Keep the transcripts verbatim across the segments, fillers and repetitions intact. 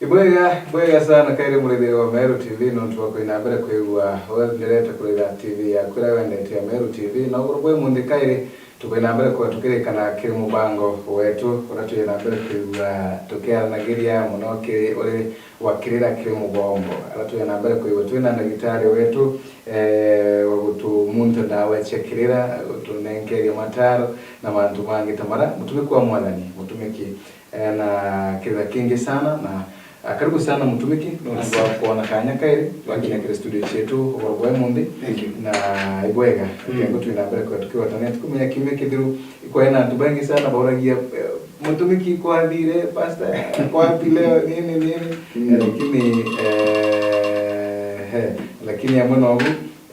Bwega, bwega sana kairi murithiri wa Meru T V, nontu wa kwina mbere kwigua wenderete kuritha T V yaku iria wendete ya Meru T V, na uguru bwi munthi kairi tukwina mbere kwa tukirikana kiri mubango wetu, uria twina mbere kwigua tukiaranagiria muno kiri uri wa kirira kiri mugongo, aria twina mbere kwigua twina ndagitari wetu, eh, wa gutumuntha ndawa cia kirira, gutunenkeria mataro na mantu mangi ta mara mutumiki wa Mwathani, mutumiki eh, na kirira kingi sana, na, ah, karibu sana mutumiki, nontu bwa kwona kanya kairi wakinya kiri studio cietu ugoro bwa imunthi. Thank you. Na ibwega, mm, kengo twina mbere kwa tukigwatania tukumenya kiumia kithiru ikwari na antu baingi sana bauragia, eh, mutumiki kwathire, pastor kwapi leo, nini, nini. Mm. Eh, lakini, eh, he, lakini amwe nobu,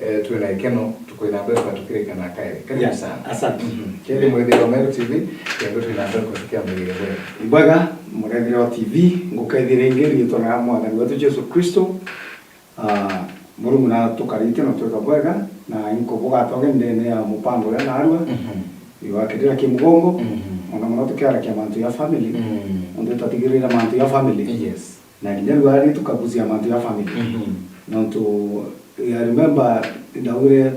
eh, twina ikeno, tukwina mbere kwa tukirikana kairi. Karibu sana. Asante. Mhm. Kiri murithiri wa Meru T V, kendo twina mbere kwa tukiambiriria bwega. Ibwega, murithiri wa T V, ngukaithira ingi riitwa ria Mwathani wetu Jesu Kristo. Ah, Murungu na tukaritie na tweka bwega, na inkubuga twage ndene ya mupango uria narua, mhm, iwa kirira ki mugongo, mhm, ona mono tukiarakia mantu ya family, mm, nontu tutatigirira mantu ya family. Yes. Na kinya riu ari tukagucia mantu ya family. Mhm. Nontu, I remember ndaugire,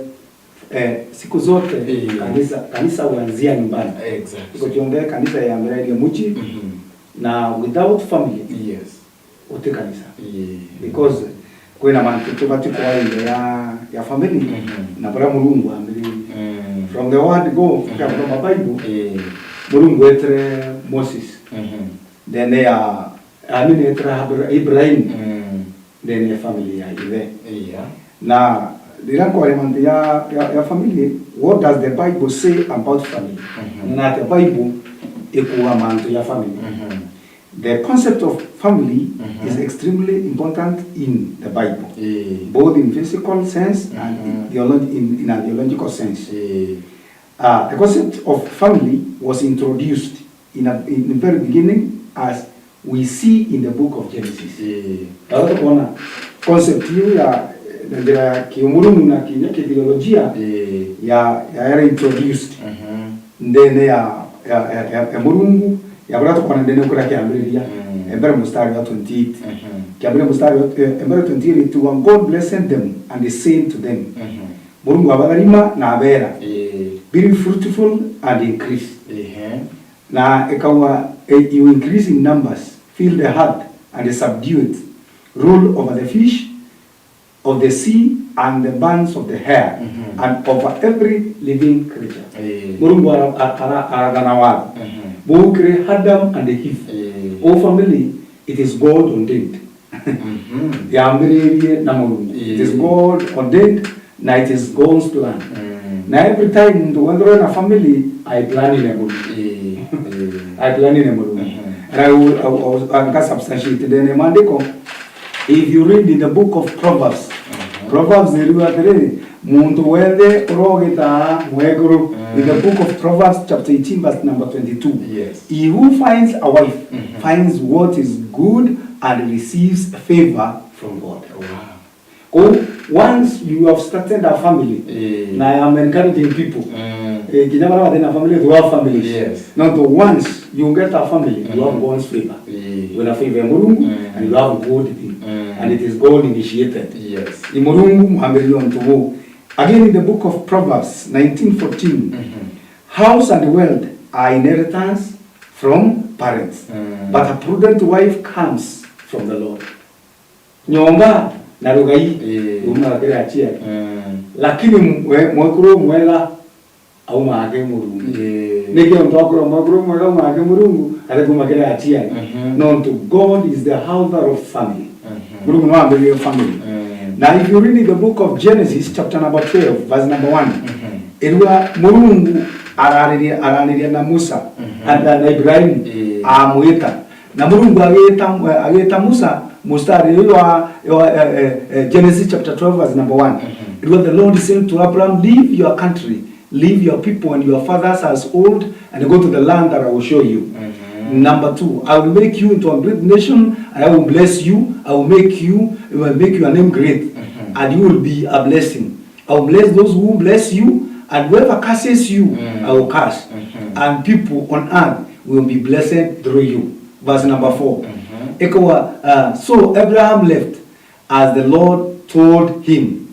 eh, siku zote, eh, kanisa, kanisa huanzia nyumbani. Exactly. Siku cionthe kanisa yambiragiria mucii, mhm, na without family, yes, uti kanisa. Yeah. Because kwina mantu tubati kwaria ya, ya family, mhm, na buria Murungu ambiririe. Mm. From the word go, mhm, tukia kusoma Bible, eh, Murungu etire Moses, mhm, ndene ya, I mean, etire Abra-, Ibrahim, mm, ndene ya family ya ithe. Yeah. Na riria nkwaria mantu ya, ya, ya family, what does the Bible say about family? Mhm. Ni atia Bible ikuuga mantu ya family? Mhm. The concept of family, mhm, is extremely important in the Bible, eh, both in physical sense and, mhm, in theolog-, in, in a theological sense. Eh. Ah, the concept of family was introduced in a, in the very beginning, as we see in the book of Genesis. Eh. Na tukwona concept hiyo ya, na njira ya kiumurungu na kinya kitheolojia, eh, ya, ya, yari introduced, mhm, ndene ya, ya, ya, ya, ya Murungu, ya buria tukwona ndene kuria kiambiriria, mm, e mbere mustari wa twenty-eight. Mhm. Kiambiriria mustari wa, eh, e mbere twenty-eight, "And God blessed them, and he said to them," mhm, Murungu abatharima na abera, eh, "Be fruitful and increase." Ehe. Na ikauga, eh, "You increase in numbers, fill the earth and subdue it, rule over the fish of the sea and the birds of the air, mhm, and over every living creature." Eh. Murungu ara-, ara-, ara-, arathana watho. Mhm. Buu kiri Adam and Eve. Eh. O family, it is God ordained. Mhm. Yambiririe na Murungu. Eh. It is God ordained. Na it is God's plan. Mm. Na every time muntu wethirwe na family, I plan ine Murungu. Eh, eh. I plan ine Murungu. Mhm. And I will, I will, I will, I will substantiate ndene maandiko. If you read in the book of Proverbs, mhm, Proverbs iriuga atiriri, muntu wenthe urogita mwekuru, in the, mm, book of Proverbs chapter eighteen verse number twenty-two, yes, "He who finds a wife, mhm, finds what is good and receives favor from God." Wow. Kou, once you have started a family, eh, na I am encouraging people, mm, eh, kinya baria batina family, to have families. Yes. Nontu once you get a family, you have, mm-hmm, God's favor. Eh. Wina favor ya Murungu, mm, and you have good thing. Mm. And it is God initiated. Yes. Ni Murungu mwambiriria untu buu. Again, in the book of Proverbs nineteen fourteen, mm-hmm, "House and wealth are inheritance from parents, mm, but a prudent wife comes from the Lord." Nyomba na rugai, eh, ruumaga kiri aciari. Mm. Lakini mwe-, mwekuru umwega aumaga kiri Murungu. Eh. Niki untu akwirwa mwekuru umwega aumaga kiri Murungu, ati kuuma kiri aciari? Mhm. Nontu God is the author of family. Mhm. Murungu niwe wambiririe family. Mm. Na if you read in the book of Genesis chapter number twelve, verse number one, mhm, iriuga Murungu arariria, arariria na Musa, mhm, na, na Ibrahim, eh, amwita. Na Murungu agita, agita Musa, mustari uyu wa, wa, eh, eh, eh, Genesis chapter twelve verse number one. Mhm. It was the Lord saying to Abraham, "Leave your country, leave your people and your father's household, and go to the land that I will show you." Mhm. Number two, "I will make you into a great nation, and I will bless you, I will make you, I will make your name great, mhm, and you will be a blessing. I will bless those who bless you, and whoever curses you, mm, I will curse, mhm, and people on earth will be blessed through you." Verse number four. Mhm. Ikawa, uh, so Abraham left as the Lord told him.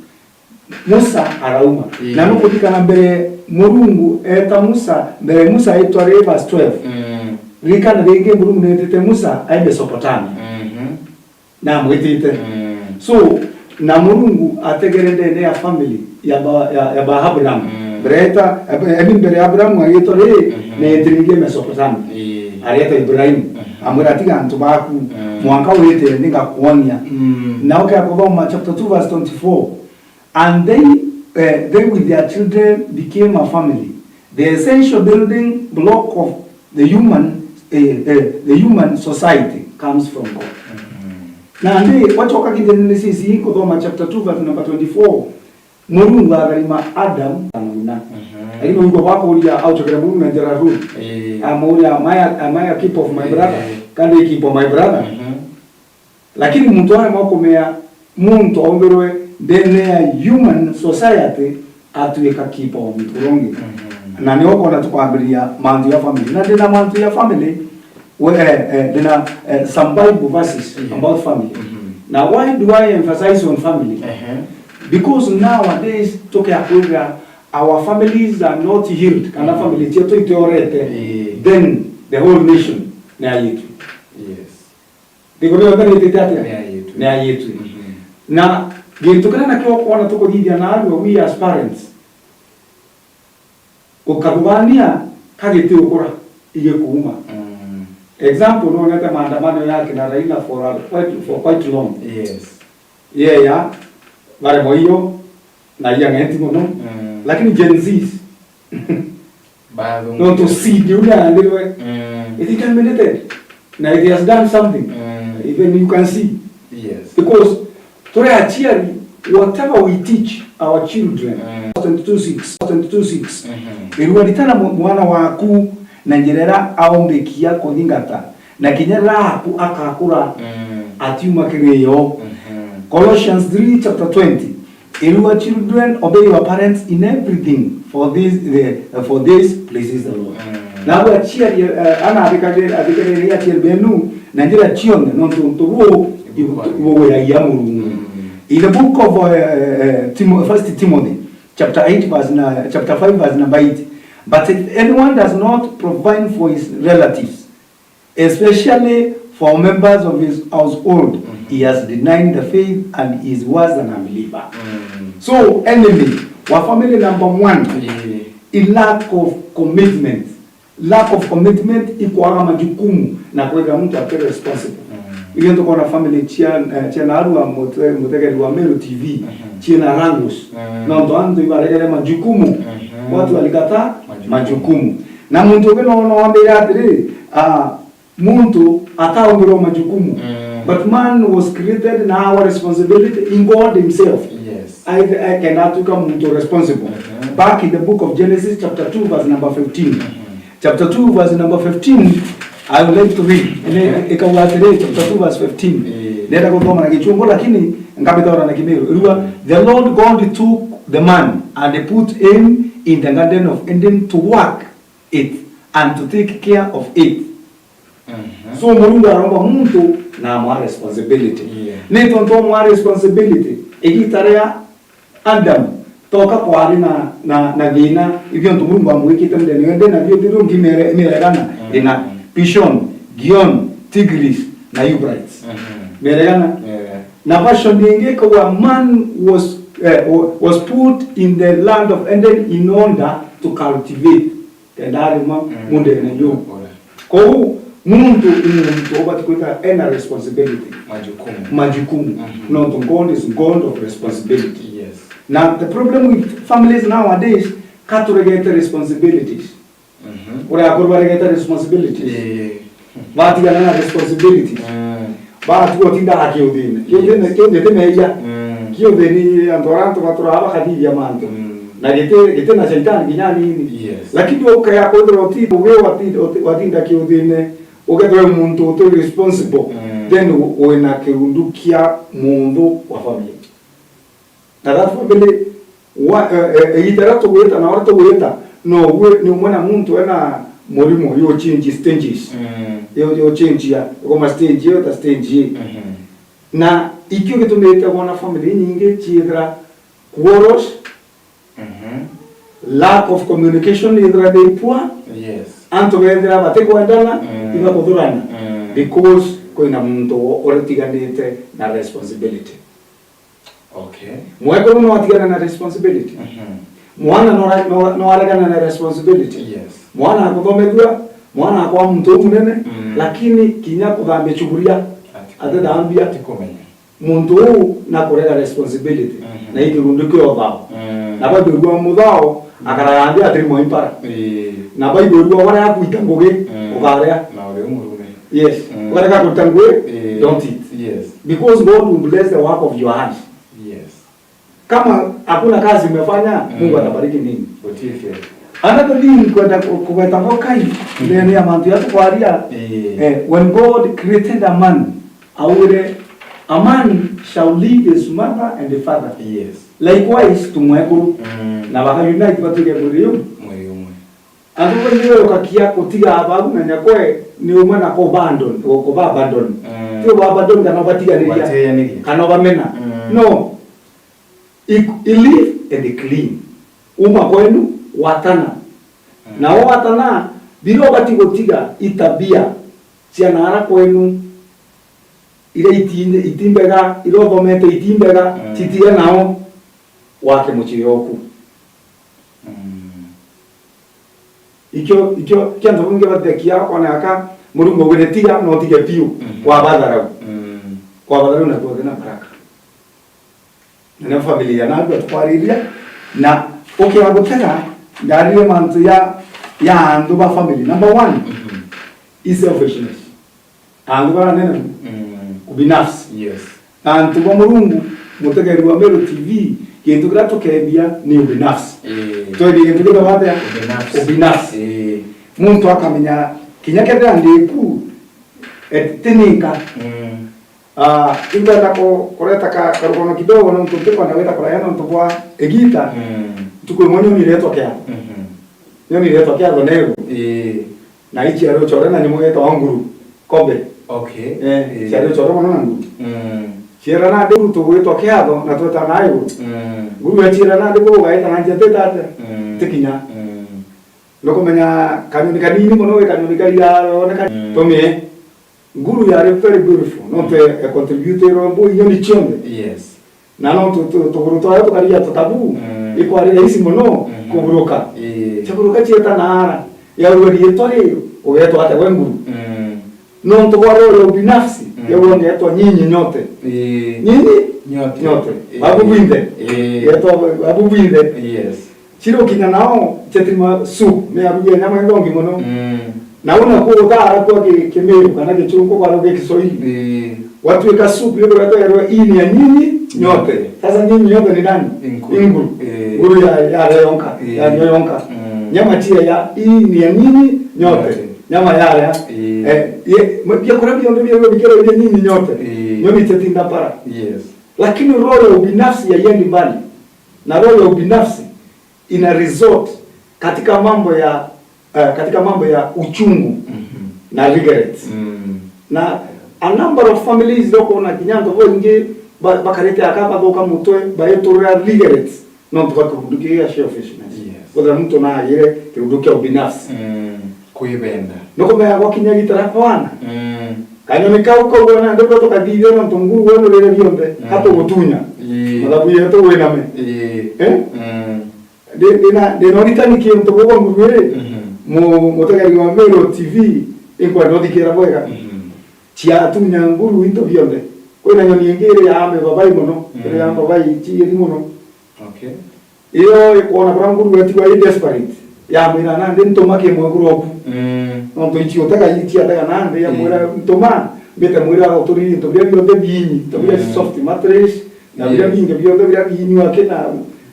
Musa arauma. Ii. Na nukuririkana mbere Murungu eeta Musa, mbere Musa aitwa ri verse twelve. Mm. Ririkana ringi Murungu neetite Musa ai Mesopotamia. Mhm. Na amwitite. Mm. So, na Murungu ategere ndene ya family ya ba-, ya, ya ba Abraham. Mm. Mbere eta, I mean, mbere Abraham agitwa ri, mhm, neetiririe Mesopotamia. Ii. Areeta Ibrahim. Mhm. Amwira, "Tiga antu baku, mm, mwanka wite, ningakuonia." Mm. Na ukea kuthoma chapter two verse twenty-four. And they, eh, they with their children became a family. The essential building block of the human, eh, eh, the human society comes from God. Mm-hmm. Nandi, wachoka ki Genesis, kuthoma chapter two verse number twenty-four, Murungu atharima Adam na Nuna. Mm-hmm. Lakini Murungu abakuria auchokera Murungu na njira ruu. Eh. Amuria, "Am I a, am I a keep of my brother? Eh. Can I keep of my brother?" Mm-hmm. Lakini muntu aremwa kumea muntu aumbirwe ndene ya human society atuika keeper wa muntu uria ungi. Mhm. Na nio ukona tukwambiria mantu ya family. Na ndina mantu ya family, we, eh, eh, ndina, eh, some Bible verses, yeah, about family. Mhm. Na why do I emphasize on family? Ehe. Because nowadays, tukia kwithira our families are not healed, kana, mhm, family cietu itiorete, eh, then the whole nation ni ayitu. Yes. Nthiguru yonthe ni itite atia? Ni ayitwe. Ni ayitwe. Mhm. Na gintu kiria nakio ukwona tukuthithia naarua, we as parents, ukathugania ka giti ukura igikuuma. Mm. Example, nonete maandamano ya kina Raila for a quite, for quite long. Yes. Yeah, yeah. Baremwa iyo, na iang'enti mono. Mm. Lakini Gen Zs, bathungi, nontu seed iu niaandirwe, mm, it germinated, na it has done something. Mm. Even you can see. Yes. Because turi aciari, whatever we teach our children, mm, twenty-two six, twenty-two six, mhm, irua ritana mu-, mwana waku na njira iria aumbikia kuthingata, na kinya riria aku akakura, mm, atiuma kiri yo. Mhm. Colossians three chapter twenty, irua, "Children, obey your parents in everything, for this, the, for this pleases the Lord." Mm. Nabu aciari, eh, ana athikagirire, athikagirire aciari benu na njira cionthe, nontu untu buu ibugwiragia Murungu. Mm. In the book of, eh, eh, Timo-, First Timothy, chapter eight verse na, chapter five verse number eight, "But if anyone does not provide for his relatives, especially for members of his household, mhm, he has denied the faith and is worse than a unbeliever." Mm. So, enemy wa family number one, yeah, i lack of commitment. Lack of commitment ikwaga majukumu na kwega muntu ati responsible. Mm. Iyo tukona family cia, eh, cia naarua mute-, mutegeri wa Meru T V, mhm, ciina wrangles. Mm. Nontu antu ibaregere majukumu, mhm, watu walikataa majukumu. Majukumu. Na muntu ungi no, no wambire atiri, ah, muntu ataumbirwa majukumu. Mm. But man was created na our responsibility in God himself. Yes. I, I can atuika muntu responsible. Mhm. Back in the book of Genesis chapter two verse number fifteen. Mhm. Chapter two verse number fifteen, I would like to read. Ene-, mhm, ikauga atiri, chapter two verse fifteen. Eh. Ndenda guthoma na Gichungu, lakini nkabithoma na Kimiru. Irua, "The Lord God took the man and put him in the garden of Eden to work it and to take care of it." Mhm. So, Murungu aromba muntu na amwa responsibility. Yeah. Ni tontu amwa responsibility, igita ria Adam toka kwari na, na, na thina, ibio ntu Murungu amwikite ndene yonde, na bio nthirungi mere-, miregana, mm, ina Pishon, Gion, Tigris, na Euphrates. Mhm. Miregana? Yeah. Na version ingi ikauga, "Man was, eh, wa-, was put in the land of Eden in order to cultivate." Kenda arima, mm, mundene juu. Ora. Kou, muntu ni muntu ubati kwithira ena responsibility. Majukumu. Majukumu. Mhm. Nontu God is God of responsibility. Yes. Na the problem with families nowadays, ka turegete responsibilities. Mhm. Uria akuru baregete responsibilities. Eh. Batigana na responsibilities. Mm. Batigwo tindaga kiuthine. Kiuthine, yes, kiuthine ti meeyia. Mm. Kiuthine antu aria antu baturaga bakathithia mantu. Mm. Na giti, giti na shaitani kinya anini. Yes. Lakini ukaya kwithirwa uti-, ugi wati-, uti-, watinda kiuthine, ukethirwa wi muntu uti responsible, mm, then u-, wina kirundu kia munthu wa family. Na that family, wa-, eh, eh, igita riria tugwita na uria tugwita, no ugwe ni umwe na muntu ena Murimo yo change stages. Mm. Yo, yo change ya, ukoma stage iyo ta stage ii. Mhm. Na ikio gitumite wona family nyingi ciithira quarrels, mhm, lack of communication, ithira ni poor. Yes. Antu bethira batikwendana, mm, ibakuthurana. Mm. Because kwina muntu uritiganite na responsibility. Okay. Mwekuru no atigane na responsibility. Mhm. Mwana no ara-, no, no aregane na responsibility. Yes. Mwana akuthomethua, mwana akwa muntu umunene, mm, lakini kinya kuthambia chuburia, ati-, atithambia. Atikumenya. Muntu uu nakurega responsibility, mhm, na ikirundu kia uthao. Mm. Na baithurua muthao, mm, akaraga nthi atiri mwa impara. Ii. Na baithurua warea akuita ngugi, mm, ukarea. Na uri umurume. Yes. Mm. Warega kuruta ngugi, eh, don't eat. Yes. Because God will bless the work of your hands. Yes. Kama hakuna kazi umefanya, mm, Mungu atabariki nini? Utie kio. Another thing kwenda ku-, kugweta bo kai, mm, ndene ya mantu ya tukwaria, eh, eh, when God created a man, augire, "A man shall leave his mother and the father." Yes. Likewise to mwekuru. Mm. Na baka unite batuike mwiri umwe. Mwiri umwe. Antu baingi baukakia gutiga abau na nyakwe ni umwe na ku abandon, ku, kuba abandon. Mm. Ti uba abandon kana ubatiganiria. Ubatiganiria. Kana ubamena. Mm. No. I, I live and clean. Uma kwenu, watana. Mm. Na watana, biria ubati gutiga itabia cia naara kwenu, iria iti, iti mbega, iria uthomete iti mbega, mm, citige nao, wake mucii oku. Mm. Ikio, ikio, kio antu baingi batekia, ona aka, Murungu augire tiga, no utige piu, mhm, kwabatharau. Mm. Kwabatharau na kuo na baraka. Na nio family ya Nabi atukwariria, na ukiaga gutega, ndarire mantu ya, ya antu ba family. Number one, mhm, is selfishness. Antu baranene, mm, ubinafsi. Yes. Na antu ba Murungu, mutegeri wa Meru T V, gintu kiria tukeendia ni ubinafsi. Ii. Twendie gintu kiria batea? Ubinafsi. Ubinafsi. Ii. Muntu akamenya, kinya kethira ndiku, et-, tininka. Mm. Ah, ingwenda ku-, kureta ka-, karugono kidogo, nontu ntikwenda gwita kuraya nontu bwa igita. Mm. Ntuku imwe nyoni iretwa kiatho. Mhm. Nyoni iretwa kiatho neru. Ii. Na ichiari uchore na nyamu yetagwa nguru, kobe. Okay. Eh, ii, chiari uchore mono na nguru. Mm. Chiera nandi nguru tugwitwa kiatho na tweta nayo iguru. Mm. Nguru echiera nandi kugaita na njia tete atia? Mm. Tikinya. Mm. Nukumenya kanyoni kanini mono, wi kanyoni karia roneka. Mm. Tumie. Nguru yari very beautiful, nontu e contribute rwimbo inyoni cionthe. Yes. Na nontu tu-, tuguru twayo tukari ja tutabu, mm, ikwari rahisi mono, mhm, kuburuka. Ii. Chiaburuka chieta naara, yaurua riitwa riu, ugetwa atia we nguru? Mm. Nontu bwa roho ya ubinafsi, mm, yauga ngetwa nyinyi nyote. Ii. Nyinyi? Nyote. Nyote. Ii. Babu bwinthe. Ii. Getwa babu bwinthe. Yes. Chirukinya nao, chetima soup, ni arugia nyama ithongi mono. Mm. Na una kuthara kwa ki-, Kimiru kana Gichungu kwa lugha ya Kiswahili. Ii. Gwatuika soup, ndio tureterwa ini ya nyinyi nyote. Sasa nyinyi nyote ni nani? Inguru. Inguru. Ii. Nguru ya, ya yonka, ii, ya yonka. Mm. Nyama chia ya ini ya nyinyi nyote. Nyote. Nyama ya ya. Ii. Eh, ye, ma-, biakura bionthe bia bikira bia nyinyi nyote. Ii. Nyoni chetinda para. Yes. Lakini roho ya ubinafsi haiendi mbali. Na roho ya ubinafsi ina result katika mambo ya, eh, katika mambo ya uchungu, mhm, na regrets. Mm. Na a number of families iria ukwona kinya antu baingi ba-, bakarite aka bathuka mutwe, baeturira regrets, nontu bwa kirundu kiu gia selfishness. Yes. Kwethira muntu naagire kirundu kia ubinafsi. Mm. Kwibenda. Nukumenya gwakinya gita ria kwana. Mm. Kanyoni kau kaugwa nandi bwa tukathithia nontu nguru we nurire bionthe, mm, katugutunya. Ii. Mathabu yetu winame. Ii. Eh? Mm. Ndi-, ndina, ndina uritani kintu bugwa nguru iri, mhm, mu-, mutegeri wa Meru T V, inkwenda uthikira bwega. Mhm. Ciatunya nguru into bionthe. Kwina nyoni ingi iri ya mbabai mono, iri ya, mm, mbabai ciiri mono. Okay. Iyo ikwona bura nguru etigwa i desperate, yamwira nandi ntuma ki mwekuru oku. Mm. Nontu ici utega ici atega nandi, yamwira, mm, ntuma, mbite mwira uturirie into biria bionthe biinyi, into biria, mm, soft mattress, na biria, yes, bingi bionthe biria biinyi aki na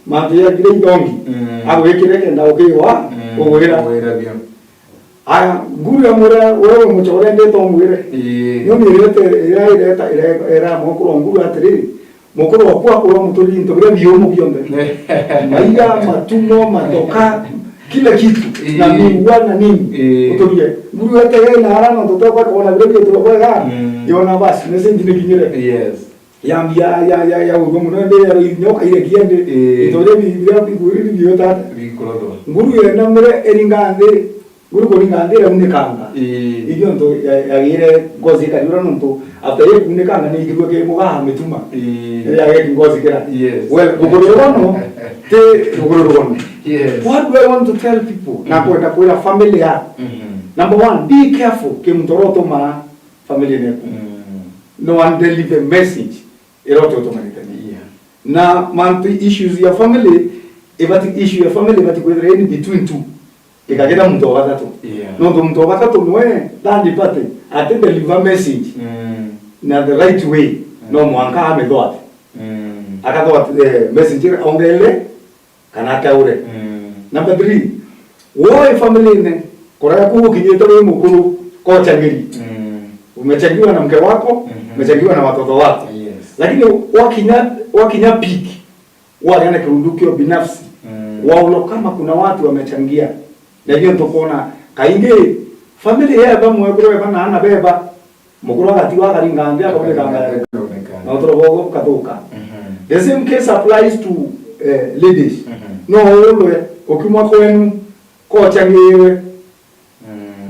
mantu ya biria ithongi. Mm. Agwikire kenda ukiwa, mm, ugwira. Ugwira bio. Aya, nguru yamwira, wewe muchore ndete umwire. Ii. Nyoni irete, ira-, ireta, ira-, ira mwekuru wa nguru atiriri, mukuru waku akurwa muturi into biria biumu bionthe. Maiga, matumo, matoka, kila kitu, na miwa na nini. Uturie. Nguru yete yena arama, nontu twakwa kuona vile vitu bwega. Yona basi, message ni kinyire. Yes. Yambia ya, ya, ya, ya, uguo muno, ndi ya nyoka ile kiende. Itoria bi, bi, bi, bi, bi, bi, tata. Nguru yena mire eringa nthi. Nguru kuringa nthi, rau ni kanga. Ii. Ithio ntu ya, yagire ngozi ikariura nontu after ye kuunekanga ni igirwe ki mugaha mituma. Ii. Yageti ngozi kira. Yes. Well, gukuru rugono, ti gukuru rugono. Yes. What do I want to tell people? Na kwenda kwira family ya. Number one, be careful ki muntu uria utumaa family neku. No one deliver message ira uti utumanite ni. Yeah. Na mantu issues ya family, ibati, issue ya family ibati kwithira in between two. Ikagita muntu wa gathatu. Yeah. Nontu muntu wa gathatu niwe third party, ati deliver message na the right way, no mwanka amithwate. Akathwate, eh, message ira ongereire kana ataure. Number three, woi family-ine, kuraya kuu ukinyite wi mukuru, kochangiri. Umechangiwa na mke wako, umechangiwa na watoto wako. Yes. Lakini wakinya, wakinya peak, waria na kirundu kio binafsi, waulo kama kuna watu wamechangia. Na hiyo tukona kaingi family yeba, mwekuru eba na ana beba, mukuru agatigwa akaringa nthi, akauneka nthi. Na uturo bwogo bukathuka. The same case applies to, eh, ladies. No ulwe ukiuma kwenu, kochangirwe,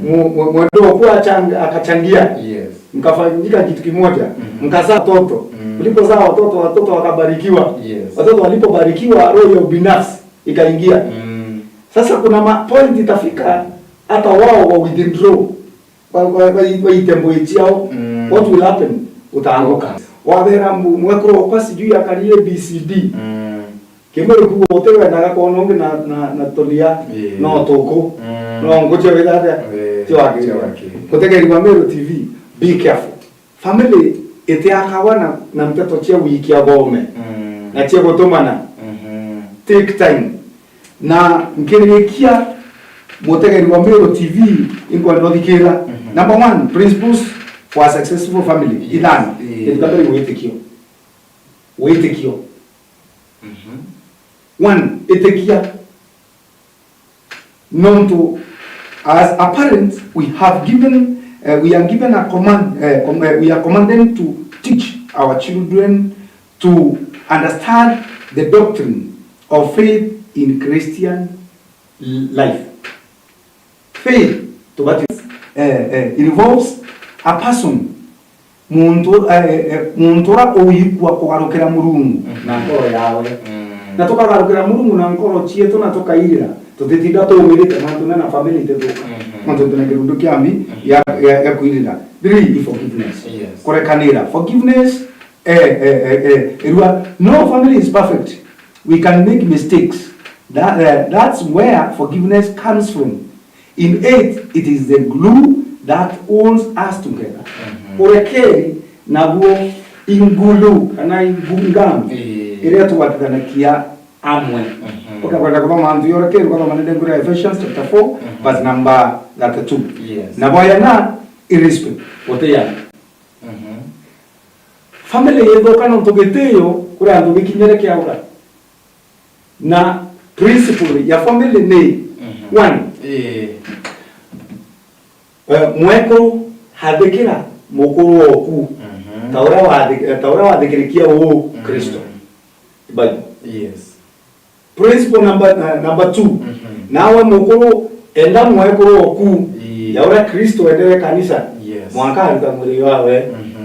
mu-, mu-, mwendo waku achang-, akachangia. Yes. Mkafanyika kitu kimoja. Mkazaa watoto. Mlipozaa watoto, watoto wakabarikiwa. Yes. Watoto walipobarikiwa, roho ya ubinafsi ikaingia. Sasa kuna ma-, point itafika hata wao wa withdraw. Wa-, wa-, wa-, waite mbuji ciao. What will happen? Utaanguka. Wathera mbu-, mwekuru okwa sijui akari A B C D. Kimwe kuuga uti wendaga kwona ungi na, na, na turia, no tuku, no nguche witha atia, ti waki. Mutegeri wa Meru T V, be careful. Family itiakawa na, na nteto cia wikia bome, na cia gutumana. Take time. Na nkirikia, mutegeri wa Meru T V, inkwenda uthikira. Number one, principles for a successful family. Yes. Ithano. Kitu kia mbere, witikio. Witikio. One, itikia. Nontu, as a parent, we have given, eh, we are given a command, eh, com-, eh, we are commanded to teach our children to understand the doctrine of faith in Christian life. Faith, tubati, eh, eh, involves a person, muntu, eh, eh, eh, muntu uria uikua kugarukira Murungu na nkoro yawe. Na tukagarukira Murungu na nkoro cietu na tukairira, tutitinda tuumirite mantu na, na family itithuka. Nontu twina kirundu kia mbi ya, ya, ya kwirira. Three, forgiveness. Yes. Kurekanira. Forgiveness, eh, eh, eh, eh, irua. No family is perfect. We can make mistakes. That, uh, that's where forgiveness comes from. In it, it is the glue that holds us together. Urekeri naguo ingulu kana ingungamu iria tugwatithanagia amwe. Ukakwenda kuthoma antu ya urekeri, ukathoma nende nguri ya Ephesians chapter four, verse number thirty-two. Yes. Na boya na i respect, gutiana. Family ithuka nontu gitio kuri antu gikinyire kiaura. Na principle ya family ni one. Eh, mwekuru hathikira mukuru oku ta uria wathi-, ta uria wathikirikia uu Kristo. Bible. Yes. Principle number, uh, number two. Nawe mukuru, enda mwekuru oku ya uria Kristo endere kanisa. Yes. Mwanka aruta mwiri wawe.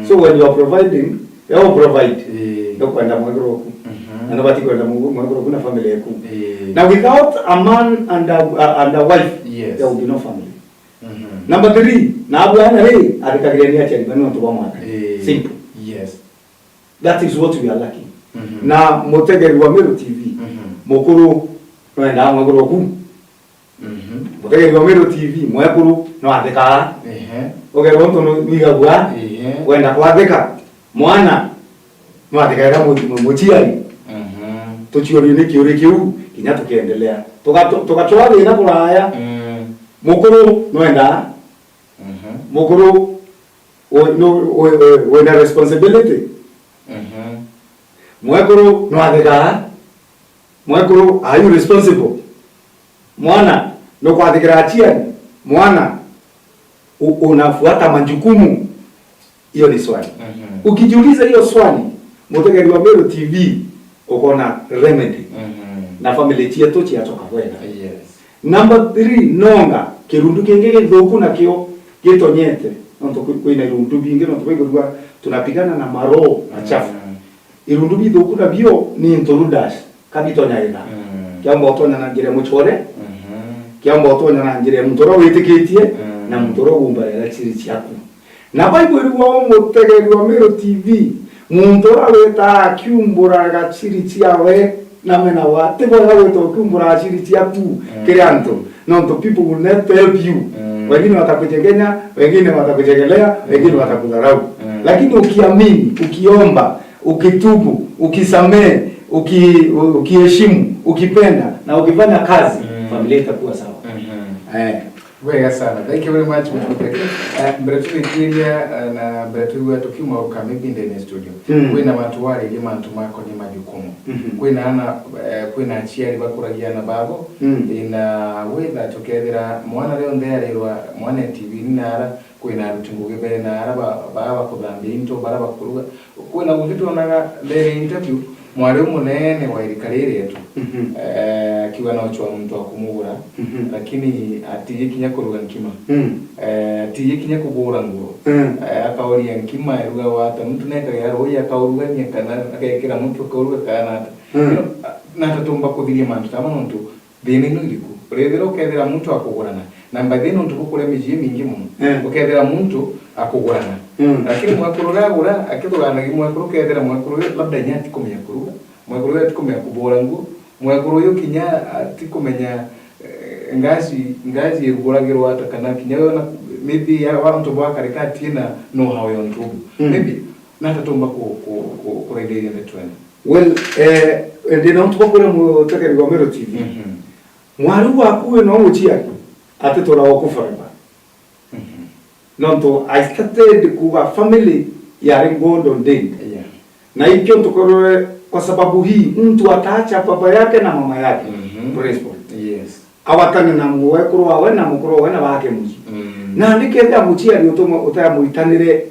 So when you are providing, ya u provide. Ii. Ndukwenda mwekuru oku. Na nubati kwenda mu-, mwekuru oku na family yaku. Ii. Na without a man and a, a, and a wife, yes, there will be no family. Number three, na abwana ri, athikagiriria ni aciari banu nontu bwa mwathani. Ii. Simple. Yes. That is what we are lacking. Na mutegeri wa Meru T V, mukuru, no endaa mwekuru oku. Mutegeri wa Meru T V, mwekuru, no athikaa. Ehe. Ugerwa untu nu-, nwigagua, ehe, wenda kwathika. Mwana, no athikaira mu-, mu-, muciari. Tuciurio ni kiurio kiu, kinya tukiendelea. Tugato-, tugacwaa thina kuraya. Mukuru, no endaa. Mukuru, We-, no, we-, we-, wina responsibility. Mwekuru no athikaa. Mwekuru, are you responsible? Mwana, nukwathikira aciari? Mwana, u-, unafuata majukumu? Hiyo ni swali. Mhm. Ukijiuliza hiyo swali, mutegeri wa Meru T V, ukona remedy. Mhm. Na family cietu ciacoka bwega. Yes. Number three, nonga, kirundu kingi githuku nakio gitonyete. Nontu kwi-, kwina irundu bingi, nontu baigurua tunapigana na maroho machafu. Mm. Irundu bithuku nabio ni intruders, ka bitonya itha. Mm. Kiamba utonya na njira ya mucore, mhm, kiamba utonya na njira ya muntu uria witikitie, mm, na muntu uria ugumbarira ciri ciaku. Na Bible irigwa umutegeri wa Meru T V, muntu uria witaga akiumburaga ciri ciawe na mena wa, ti bwega gwita ukiumburaga ciri ciaku, mm, kiri antu, nontu people will not help you. Mm. Wengine watakuchekenya, wengine watakuchekelea, wengine, mm, watakudharau. Mm. Lakini ukiamini, ukiomba, ukitubu, ukisamehe, uki-, ukiheshimu, ukipenda na ukifanya kazi, mm, familia itakuwa sawa. Mhm. Eh. Bwega sana. Thank you very much, Muthuki. Eh, mbere turikiria, eh, na mbere twigua tukiuma uka maybe ndene studio. Mm. Kwina mantu waririe mantu makonie majukumu. Mhm. Kwina ana, eh, kwina aciari bakuragia ana babo. Mm. Ina witha tukethira mwana rionthe arirwa mwana T V ni nara, kwina aruti ngugi bena ara ba-, baa bakuthambia into, bara bakuruga. Kwina ungi twonaga ndene interview, mwari umunene wa irika riri rietu, mhm, eh, akiuga no chwa muntu akumugura, mhm, lakini atiji kinya kuruga nkima. Mm. Eh, atiji kinya kubura nguo. Mm. Eh, akauria nkima iruga wata, muntu nekagira ruuji akaurugania kana agekira muntu akauruga kana ata. Mm. You know, a-, na atatumba kuthiria mantu tama nontu Thina ino iriku? Urethira ukethira muntu akugurana, na by the way nontu bukuria miji imingi mono, eh, ukethira muntu akugurana. Mm. Lakini mwekuru uria agura, akithuganagia mwekuru, ukethira mwekuru uyu labda inya atikumenya kuruga, mwekuru uyu atikumenya kubura nguo, mwekuru uyu kinya atikumenya, eh, ngaci, ngaci iruguragirwa ata, kana kinya we ona maybe ya, wa untu bwa karika atina know how ya untu ubu. Mm. Maybe, na atatumba ku, ku, ku, kuraithia ithuothe twene. Well, eh, ndina untu bwa kwira mutegeri wa Meru T V. Mhm. Mwari waku we no muciari, atitura oku forever. Mhm. Nontu I started kuga family yari God ordained. Yeah. Na ikio ntukorwe kwa sababu hii, mtu ataacha baba yake na mama yake. Mhm. Praise God. Yes. Awatane na mwekuru wawe na mukuru wawe na bake mucii. Mm. Na ndikethia muciari utuma utamuitanire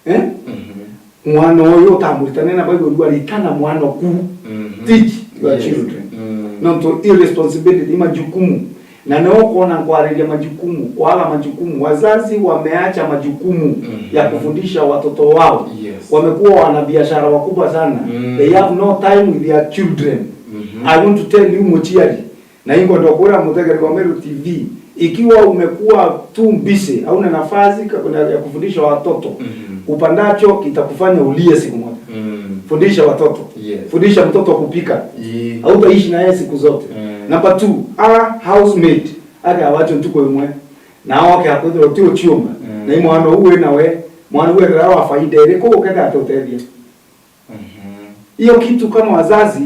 Eh? Mhm. Mwana uyu utamwitane na Bible, arikana mwana oku. Mhm. Teach your, yes, children. Mm. Nontu i responsibility, i majukumu. Na nio ukona nkwariria majukumu, kwaga majukumu. Wazazi wameacha majukumu, mhm, ya kufundisha watoto wao. Yes. Wamekuwa wanabiashara wakubwa sana. Mm. They have no time with their children. Mhm. I want to tell you, muciari, na inkwenda kuria mutegeri wa Meru T V, ikiwa umekuwa too busy, hauna nafasi ka-, ya kufundisha watoto, mhm, upandacho kitakufanya ulie siku moja. Mm. Fundisha watoto. Yes. Fundisha mtoto kupika. Ii. Hautaishi na yeye siku zote. Mm. Number two, a housemaid, ake awacho ntuku imwe. Na oke akwithirwa ti uchiumba. Mm. Na i mwana uwe nawe, mwana uwe rara wa faida iriku ukenda atutethia? Mhm. Hiyo kitu kama wazazi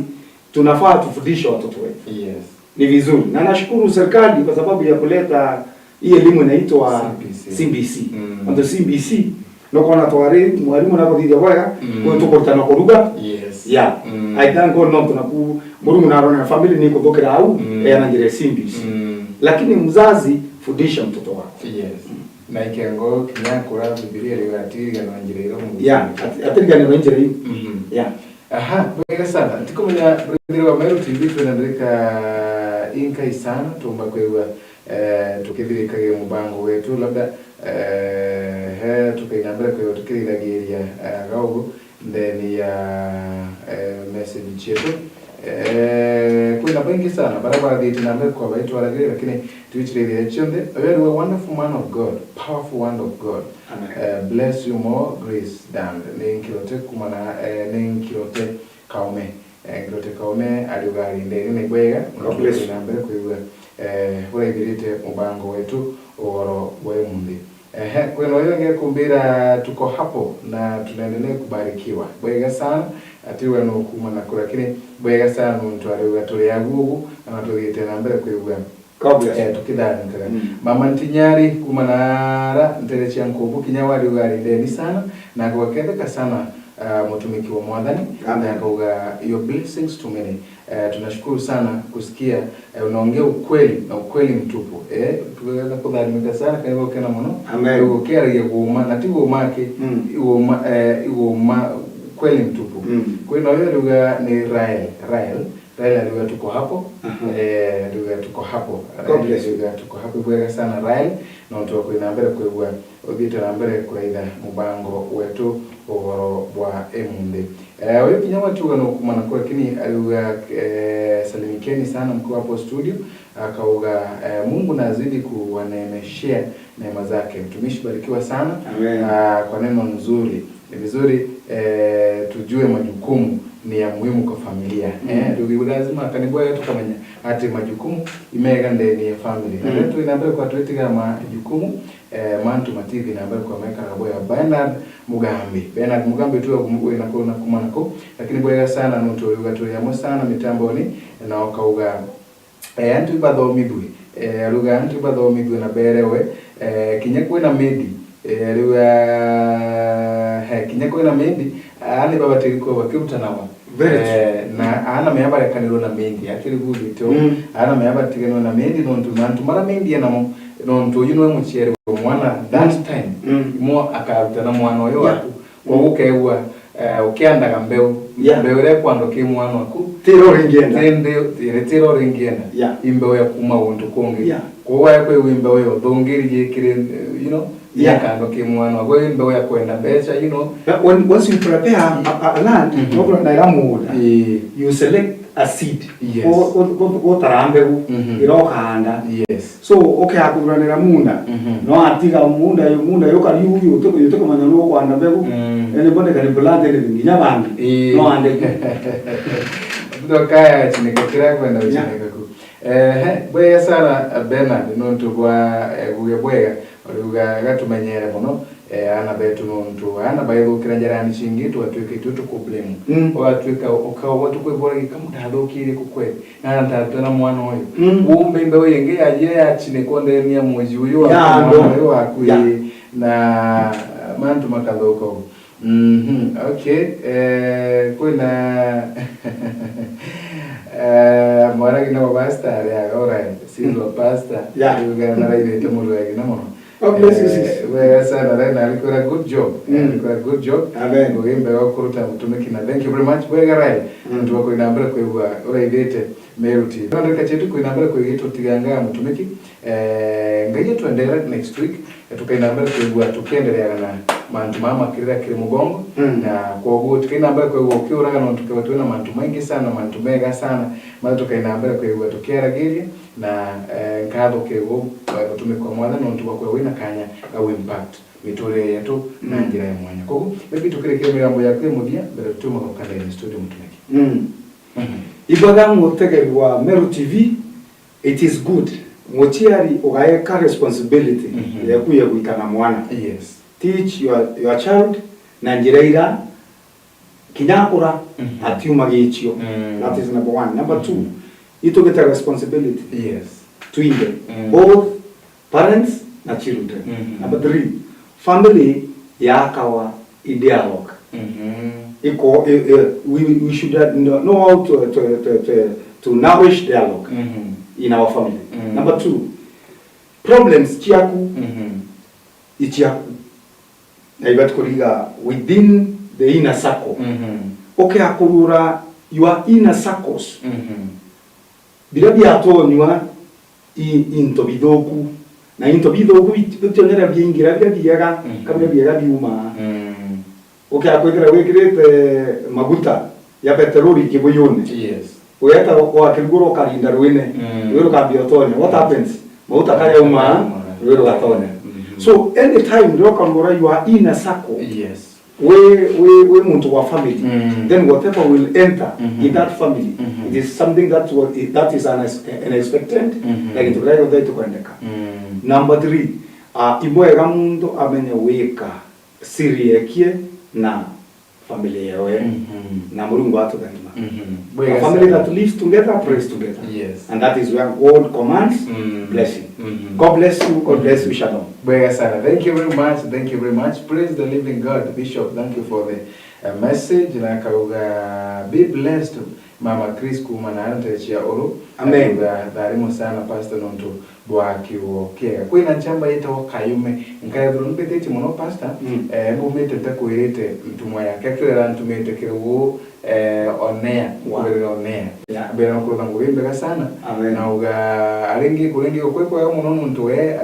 tunafaa tufundishe watoto wetu. Yes. Ni vizuri. Na nashukuru serikali kwa sababu ya kuleta hii elimu inaitwa C B C. C B C. Mm. Nontu C B C, nokona twari mwarimu nakuthithia bwega, mm, kwi tukurutana kuruga. Yes. Yeah. Mm. I thank God nontu naku Murungu narona family ni kuthukira au, mm, eana njira ya C B C. Mm. Lakini mzazi, fundisha mtoto wako. Yes. Mm. Na ikengo kinya akura, Bibilia iriuga atiriganwa njira iria Murungu. Yeah, at-, atiriganirwa njira iu. Mhm. Yeah. Aha, bwega sana. Ntikumenya, rwithirwa Meru T V twina ndirika inkai sana, tumba kwigua, eh, tukithirikagia mubango wetu, labda, eh, he tukaina mbere kwigua tukithiragiria, eh, gaugu. Ndeni ya, eh, message cietu. Eh, kwina baingi sana baria bathiite na mbere kwa baitwaragiria, lakini twichirithia cionthe. Uyu ari we wonderful man of God, powerful word of God. Amen. Eh, bless you more, Grace Dand. Ni Nkirote kumana, eh, ni Nkirote Kaume. Eh, Nkirote Kaume ariuga ari ndeni ni bwega, God bless you. Na mbere kwigua, eh, buraithirite mubango wetu ugoro bwa imunthi. Ehe, kwina uyu ungi ekumbira, "Tuko hapo na tunaendelea kubarikiwa." Bwega sana, ati we nukuuma na kura, lakini bwega sana nontu ariuga turi aguugu na tuthiite na mbere kwigua, God bless you, eh, tukithanikaga. Mm. Mama Ntinyari kuma nara ntere cia Nkumbu kinya wariuga ari ndeni sana na gwaketheka sana, ah, mutumiki wa Mwathani, Amen. Na akauga, "Your blessings to many." Eh, tunashukuru sana kusikia, eh, unaongea ukweli na ukweli mtupu. Eh, tuweza kutharimika sana, kana gukena muno. Amen. Ukiaragia guuma, na ti guuma aki, Mm. iguuma, eh, iguuma kweli mtupu. Mm. Kwina uyu ariuga ni Rael, Rael, Rael ariuga, "Tuko hapo." Aha. Eh, ariuga, "Tuko hapo." God Rael bless you. Ariuga, "Tuko hapo." Ibwega sana, Rael, nontu wa kwina mbere kwigua uthiite na mbere kuraitha mubango wetu ugoro bwa imunthi. Eh, uyu kinya watiuga no kumana kwa, lakini ariuga, eh, "Salimikeni sana mkiwa hapo studio." Akauga, eh, "Mungu nazidi kuwaneemeshea neema zake." Mtumishi, barikiwa sana, Amen. Ah, kwa neno nzuri. Ni vizuri, eh, tujue majukumu ni ya muhimu kwa familia. Mm. Eh, ndio lazima kanibwa yetu kamenya ati majukumu imega ndeni ya family. Na Mm. rero twina mbere kwa twitiga majukumu, eh, mantu matithi na mbere kwa mekaraga boya. Bernard Mugambi. Bernard Mugambi tu akumugwe na kuna kumana ko, lakini bwega sana nontu uyu gaturi amwe sana mitamboni, na ukauga, eh, antu ibathomithue. Eh, aruga antu ibathomithue na berewe. Eh, kinya kwina medi. Eh, aruga, he, kinya kwina medi, aana ibabatiri kuba bakirutanawa. Very true. Eh, na aana mea barekanirwe na medi, akiri bugite u. Mm. Aana mea batiganirwe na medi, nontu mantu mara medi enamo, nontu uyu niwe muciari wa mwana that Mm. time. Mm. Mo akarutana mwana uyu Yeah. waku. Koguo ukeegua, eh, ukiandaga mbeu, Yeah. mbeu iria ikwandwa ki mwana waku, Tira uringienda. Tindi, tira, tira uringienda. Yeah. I mbeu ya kuma guntu kungi. Yeah. Koguo ya kwigua i mbeu ya uthungiri gikiri, eh, you know, Yeah. yakandwa ki mwana waku, i mbeu ya kwenda mbeca, you know. But when, once you prepare a, a, a land, Mhm. no, na ira mugunda, Ii. you select a seed. Yes. O, o, o, o tara mbegu, Mhm. ira ukahanda. Yes. So, ukea kuthuranira munda, Mhm. no atiga munda, munda yukari uyu, uti-, utikumenya nu ukwanda mbegu, Mm. anybody can plant anything, nginya bangi, Ii. no ande ku. Mtu akaya achinike kira kwenda Yeah. uchinike ku. Ehe, bwega sana, Bernard, nontu bwa, eh, buge bwega, uriuga gatumenyere muno, eh, aana betu, nontu aana baithukira njarani cingi, tugatuika itu tukublame. Mm. Ugatuika, uka-, ugatuika kwibora gikamu ndathukirie ku kweli. Na ndatwena mwana uyu. Mm. Kumbe mbeu ingi yaje yachinikwa ndeni ya muji uyu wa Ya, mwana ndo. uyu waku, Ya. ii, na mantu makathuka u. Mhm, okay. Eh, kwina, eh, mwaragi na pastor ari aga, alright. Sizo pastor. Ya. Uga naraithite murwegi na muno. God bless you, sis. Eh, wega sana, Rael, alikwira good job. Mm. Alikwira good job. Amen. Ngugi mbega ukuruta mutumiki na thank you very much. Wega, Rael. Mm. Ntu bakwina mbere kwigua uraithite Meru T V. Ndagika chetu kwina mbere kwigitutigangaga mutumiki. Eh, Ngai atwendere next week, eh, tukaina mbere kwigua tukiendereaga na mantu mama makirira kiri mugongo. Mm. Na kwoguo tukaina mbere kwigua ukiuraga nontu kegwa twina mantu maingi sana, mantu mega sana, maria tukaina mbere kwigua tukiaragiria. Na, eh, nkatho kegwa, eh, gutumikwa Mwathani nontu bwa kwigua wina kanya ga impact miturire yetu na Mm. njira ya mwanya. Koguo, maybe tukirikia migambo yaku ya muthia, mbere tutiuma gukanda in studio, mutumiki. Mm. Mhm. Ibwaga mutegeri wa Meru T V, it is good. Muciari ugaeka responsibility Mhm. yaku ya gwika na mwana. Yes. Teach your, your child na njira ira kinya akura Mhm. atiuma gicio. Mm. That is number one. Number two, Mhm. itugite responsibility. Yes. Twinthe. Mm. Both parents na children. Mhm. Number three, family yakawa i dialogue. Mhm. Iko, i, i, we, we should, uh, know, know how to, to, to, to, to nourish dialogue Mhm. in our family. Mhm. Number two, problems ciaku Mhm. i ciaku. Na ibati kuriga within the inner circle. Mhm. Ukiakurura your inner circles. Mhm. Biria biatonywa i into bithuku. Na into bithuku bit-, bitionera biaingira biria biega, Mhm. ka biria biega biuma. Mm. Ukiakwithira wikirite maguta ya peteroli kibuyune. Yes. Ugeta wakirugura ukarinda rwine. Mm. Rwi rukambia utonya. What happens? Mauta karia uma, Uma. Rwi rugatonya. Mhm. So, anytime riria ukarugura your inner circle, Yes. wi, wi, wi muntu wa family, Mm. then whatever will enter Mhm. in that family, Mhm. it is something that wa-, that is unex-, unexpected, Mhm. na gintu kiria gionthe gitukwendeka. Mm. Number three, ah, i bwega muntu amenye wika siri yekie na family yewe. Mhm. Na Murungu atutharima. Mhm. A family that lives together, prays together. Yes. And that is where God commands blessing. Mhm. God bless you, God bless you, shalom. Bwega sana. Thank you very much. Thank you very much. Praise the living God. Bishop, thank you for the, uh, message. Na akauga, "Be blessed, Mama Chris, kuuma na ntecia uru." Amen. Akauga, "Tharimo sana, Pastor, nontu bwa kiugo kiega." Kwina nchamba yitagwa Kayume. Nkethirwa mbithitie mono, Pastor, mm, eh, mbumite ntakwirite ntumwa yake, akwira arantumite kiri uu, eh, on air, wow, kugerera on air. Yeah. Mbere na kurutha ngugi mbega sana. Amen. Na uga, aringi, kuringi gukwi kwega mono nontu we,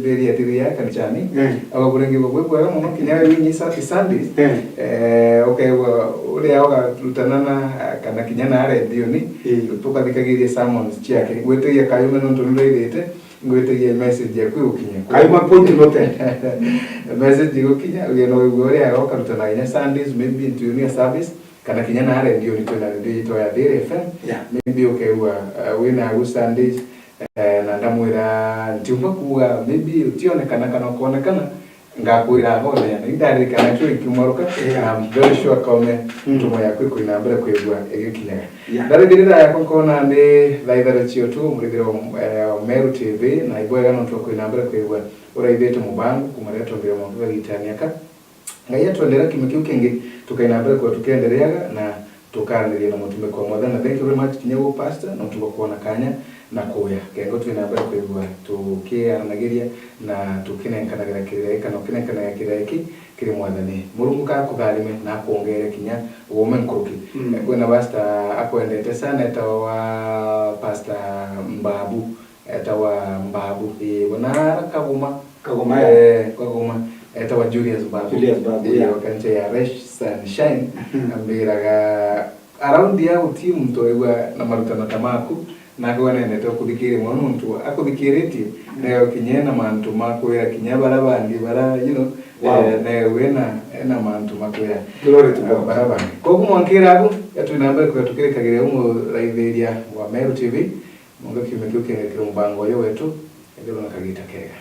thiri ya thiri ya kanichani. Mm. Aga kuringi gukwi kwega mono, kinya we winyi sa-, Sundays. Mm. Eh, ukaigua uria ugarutana na, kana kinya na redioni, mm, tukathikagiria sermons ciake. Gwitigia Kayume nontu nindwaithite. Ngwitigia message yaku igukinya. Kaima point noted. Message igukinya, uge no wigua uria aga ukarutana kinya Sundays, maybe into your service, kana kinya na radio, ni twina radio yitwa ya Dairy F M. Yeah. Maybe ukaigua, uh, wina agu Sundays, eh, na ndamwira, ntiumba kuuga, maybe utionekana kana ukonekana, ngakwira abone, yani, indaririkana kio ikiumaruka, yeah, na I'm very sure Kayume, mm, ntumo yaku ikwina mbere kwigua igikinyaga. Yeah. Ndarigirira yakwa nkona ni thaa itharu cia utuku, murithire wa, eh, wa Meru T V, na ibwega nontu wa kwina mbere kwigua uraithite mubango kuma riria twambire mwanka gagitania ka. Ngai atwendera kiumia kiu kingi, tukaina mbere kwa tukiendereaga na tukaaraniria na mutumikwa wa Mwathani. Na thank you very much kinya gwe Pastor, nontu bwa kwona kanya na kuya. Kengo twina mbere kwigua tukiaranagiria na tukinenkanagira kirira giki, kana ukinenkanagira kirira giki kiri Mwathani. Murungu ka akutharime na akwongere kinya uume nkuruki. Mm. Eh, kwina Pastor akwendete sana, etawa Pastor Mbabu. Etawa Mbabu. Ii, bona ara Kagoma. Kagoma, yeah. Eh, Kagoma. Etawa Julius Mbabu. Julius Mbabu, ii, yeah. Wa kanisa ya Rays and Shine. Mhm. Ambiraga, around ya guti muntu aigua na marutano ta maku, na akauga nendete ukuthikiria mono nontu akuthikiritie, mm, na yo kinya ena mantu ma kwira kinya bara bangi bara, you know, wow, eh, na yo ena, ena mantu ma kwira, glory to God, bara bangi. Koguo mwankira agu, twina mbere kwira tukirikagiria umuraithiria wa Meru T V, Mwanka kiumia kiu kiengekire mubango uyu wetu, ethirwa na kagita kega.